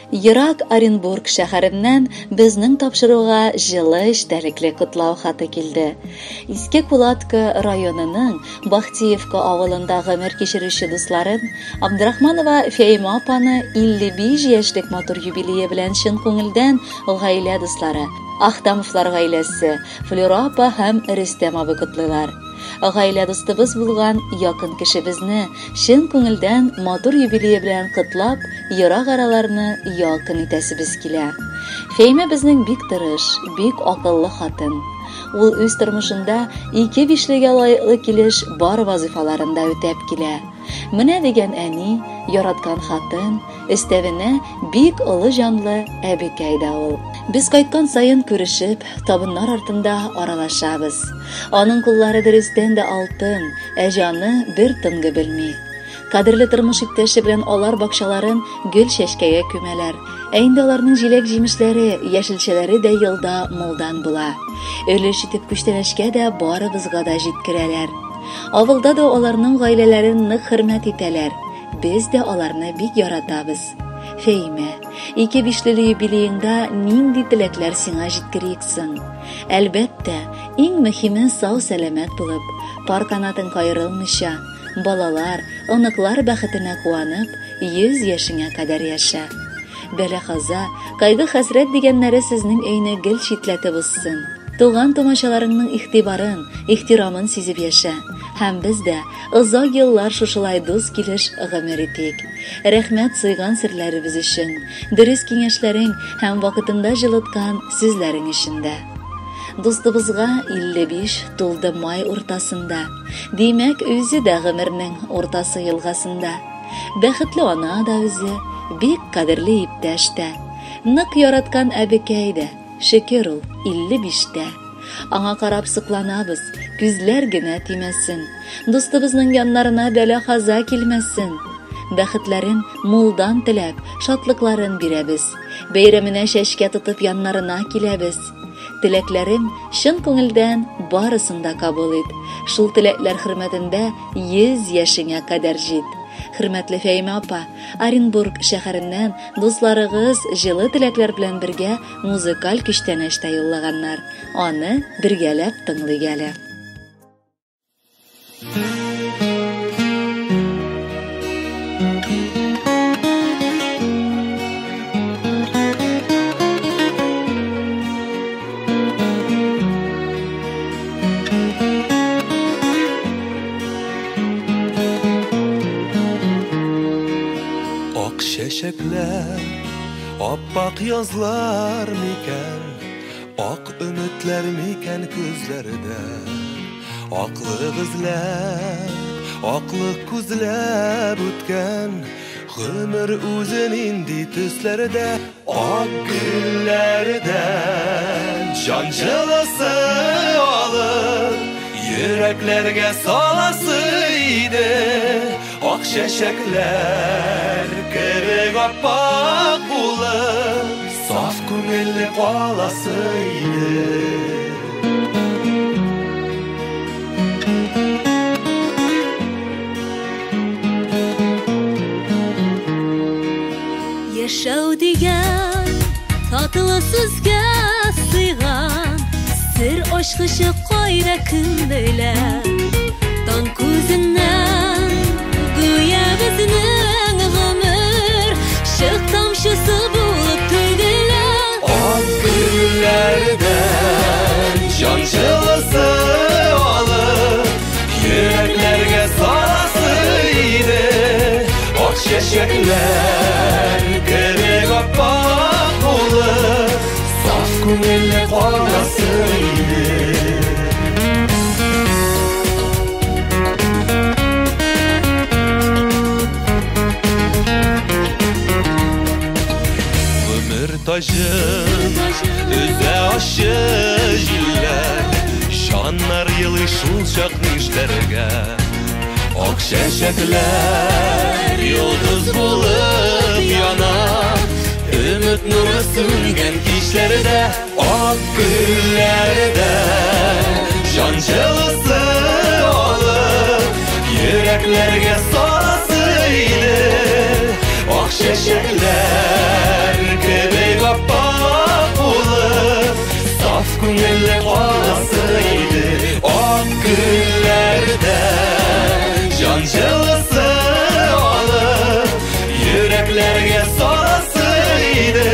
Ерак Оренбург шәһәреннән безнең тапшыруга җылы эчтәлекле котлау хаты килде. Иске Кулатка районының Бахтиевка авылында гомер кичерүче дусларым Абдрахманова Фәймә апаны 55 яшьлек матур юбилее белән чын күңелдән гаилә дуслары, Ахтамовлар гаиләсе, Флюра апа һәм Рөстәм абый котлыйлар. Гаилә дустыбыз булган якын кешебезне чын күңелдән матур юбилее белән котлап, ерак араларны якын итәсебез килә. Фәймә безнең бик тырыш, бик акыллы хатын. Ул үз тормышында ике бишлегә лаеклы килеш бар вазыйфаларын да үтәп килә. Менә дигән әни, яраткан хатын, өстәвенә бик олы җанлы әбекәй дә ул. Без кайткан саен күрешеп, табыннар артында аралашабыз. Аның куллары дөрестән дә алтын, ә җаны бер тынгы белми. Кадерле тормыш иптәше белән алар бакчаларын гөл чәчкәгә күмәләр. Ә инде аларның җиләк-җимешләре, яшелчәләре дә елда мулдан була. Өлеш итеп күчтәнәчкә дә барыбызга да җиткерәләр. Авылда да аларның гаиләләрен нык хөрмәт итәләр. Без дә аларны бик яратабыз. Фәймә, ике бишлеле юбилееңда нинди теләкләр сиңа җиткерик соң? Әлбәттә, иң мөһиме сау-сәламәт булып, пар канатың каерылмыйча, балалар, оныклар бәхетенә куанып, 100 яшеңә кадәр яшә. Бәла-каза, кайгы-хәсрәт дигәннәре сезнең өйне гел читләтеп узсын. Туган тумачаларыңның игътибарын, ихтирамын сизеп яшә. Һәм без дә озак еллар шушылай дус килеш гомер итик. Рәхмәт сыйган серләребез өчен, дөрес киңәшләрең һәм вакытында җылыткан сүзләрең өчен дә. Дустыбызга 55 тулды май уртасында. Димәк, үзе дә гомернең уртасы елгасында. Бәхетле ана да үзе, бик кадерле иптәш тә. Нык яраткан әбекәй дә, шөкер ул, 55-тә. Аңа карап сокланабыз, күзләр генә тимәсен. Дустыбызның яннарына бәла-каза килмәсен. Бәхетләрен мулдан теләп, шатлыкларын бирәбез. Бәйрәменә чәчкә тотып яннарына киләбез. Теләкләрем чын күңелдән барысын да кабул ит. Шул теләкләр хөрмәтендә 100 яшеңә кадәр җит. Хөрмәтле Фәймә апа, Оренбург шәһәреннән дусларыгыз җылы теләкләр белән бергә музыкаль күчтәнәч тә юллаганнар. Аны бергәләп тыңлыйк әле. Ак чәчәкләр, аппак язлар микән, ак өметләр микән күзләрдә? Аклык эзләп, аклык күзләп үткән гомер үзе нинди төсләрдә? Ак гөлләрдән җан җылысы алып, йөрәкләргә саласы иде. Ак чәчәкләр кебек аппак булып, саф күңелле каласы иде. Яшәү дигән татлы сүзгә сыйган сер ачкычы кайда кем белә? Таң күзеннән гүя безнең гомер чык тамчысы булып түгелә. Ак гөлләрдән җан җылысы алып, йөрәкләргә саласы иде. Ак чәчәкләр кебек аппак булып, саф күңелле каласы иде. Гомер таҗын өзә ачы җилләр, җаннар елый шул чак нишләргә? Ак чәчәкләр йолдыз булып яна, өмет нуры сүнгән кичләрдә. Ак гөлләрдә җан җылысы алып, йөрәкләргә саласы иде. Ак чәчәкләр күңелле каласы иде. Ак гөлләрдә җан җылысы алып, йөрәкләргә саласы иде.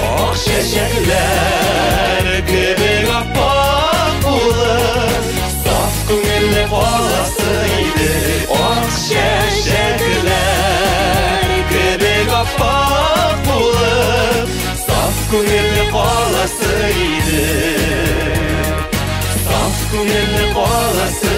Ак чәчәкләр кебек аппак булып, саф күңелле каласы иде. Ак чәчәкләр кебек аппак булып, саф күңелле каласы иде. Саф күңелле каласы